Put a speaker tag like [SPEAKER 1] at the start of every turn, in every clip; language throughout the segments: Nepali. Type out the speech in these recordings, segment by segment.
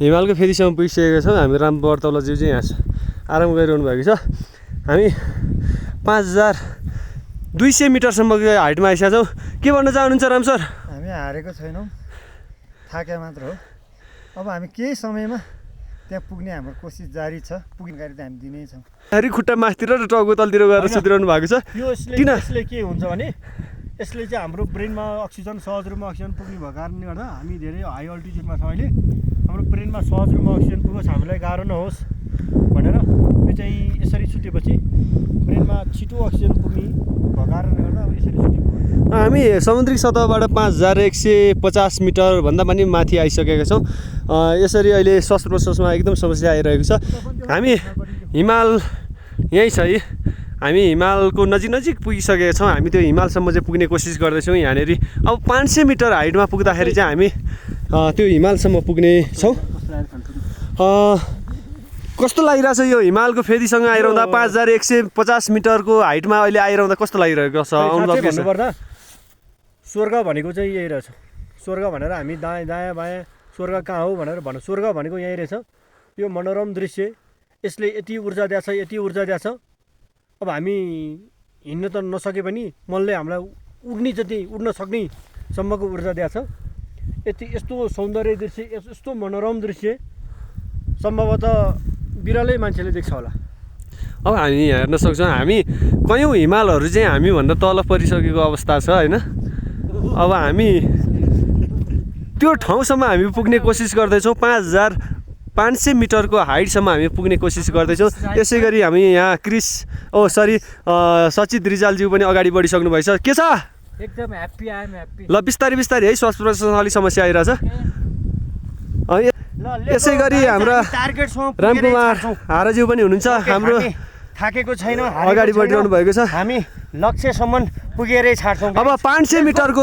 [SPEAKER 1] हिमालको फेदीसम्म पुगिसकेका छौँ। हामी राम बर्तौलाज्यू चाहिँ यहाँ आराम गरिरहनु भएको छ। हामी 5200 मिटरसम्मको हाइटमा आइसकेका छौँ। के भन्न चाहनुहुन्छ राम सर?
[SPEAKER 2] हामी हारेको छैनौँ, थाके मात्र हो। अब हामी केही समयमा त्यहाँ पुग्ने हाम्रो कोसिस जारी छ। पुग्ने गरी त हामी दिनै छौँ।
[SPEAKER 1] फेरि खुट्टा माथितिर र टाउको तलतिर गएर सुतिरहनु भएको छ।
[SPEAKER 3] यसले के हुन्छ भने यसले चाहिँ हाम्रो ब्रेनमा अक्सिजन सहज रूपमा अक्सिजन पुग्ने भएको कारणले गर्दा हामी धेरै हाई अल्टिट्युडमा छौँ अहिले। हाम्रो ब्रेनमा सहज रूपमा अक्सिजन पुगोस्, हामीलाई गाह्रो नहोस् भनेर यो चाहिँ यसरी सुतेपछि ब्रेनमा छिटो अक्सिजन पुग्ने भएको कारणले गर्दा यसरी सुतेको।
[SPEAKER 1] हामी समुद्री सतहबाट 5150 मिटरभन्दा पनि माथि आइसकेका छौँ। यसरी अहिले श्वास प्रश्वासमा एकदम समस्या आइरहेको छ। हामी हिमाल यहीँ छ है, हामी हिमालको नजिक पुगिसकेका छौँ। हामी त्यो हिमालसम्म चाहिँ पुग्ने कोसिस गर्दैछौँ यहाँनिर। अब 500 मिटर हाइटमा पुग्दाखेरि चाहिँ हामी त्यो हिमालसम्म पुग्ने छौँ। कस्तो लागिरहेछ यो हिमालको फेदीसँग आइरहँदा? 5150 मिटरको हाइटमा अहिले आइरहँदा कस्तो लागिरहेको छ?
[SPEAKER 3] भन्नुपर्दा स्वर्ग भनेको चाहिँ यही रहेछ। स्वर्ग भनेर हामी दायाँ बायाँ स्वर्ग कहाँ हो भनेर भन्छ। स्वर्ग भनेको यहीँ रहेछ। यो मनोरम दृश्य, यसले यति ऊर्जा दिएछ, यति ऊर्जा दिएछ। अब हामी हिँड्न त नसके पनि मनले हामीलाई उड्न सक्ने सम्मको ऊर्जा दिएछ। यस्तो सौन्दर्य दृश्य, यस्तो मनोरम दृश्य सम्भवतः बिरलै मान्छेले देख्छ होला।
[SPEAKER 1] अब हामी हेर्न सक्छौँ, हामी कयौँ हिमालहरू चाहिँ हामीभन्दा तल परिसकेको अवस्था छ होइन। अब हामी त्यो ठाउँसम्म हामी पुग्ने कोसिस गर्दैछौँ। 5500 मिटरको हाइटसम्म हामी पुग्ने कोसिस गर्दैछौँ। त्यसै गरी हामी यहाँ सचित रिजालज्यू पनि अगाडि बढिसक्नु भएछ। के छ?
[SPEAKER 4] एकदम ह्याप्पी, आइ एम ह्याप्पी।
[SPEAKER 1] ल बिस्तारै है, श्वास प्रश्वासमा अलिक समस्या आइरहेछ। यसै गरी हाम्रा रामकुमार हाराज्यू पनि हुनुहुन्छ। हाम्रो
[SPEAKER 3] थाकेको छैन,
[SPEAKER 1] अगाडि बढिरहनु भएको छ।
[SPEAKER 3] हामी लक्ष्यसम्म पुगेरै छाड्छौँ।
[SPEAKER 1] अब 500 मिटरको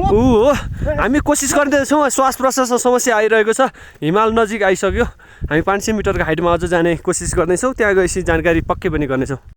[SPEAKER 1] हो हामी कोसिस गर्दैछौँ। श्वास प्रश्वासमा समस्या आइरहेको छ। हिमाल नजिक आइसक्यो। हामी 500 मिटरको हाइटमा अझ जाने कोसिस गर्दैछौँ। त्यहाँ गएपछि जानकारी पक्कै पनि गर्नेछौँ।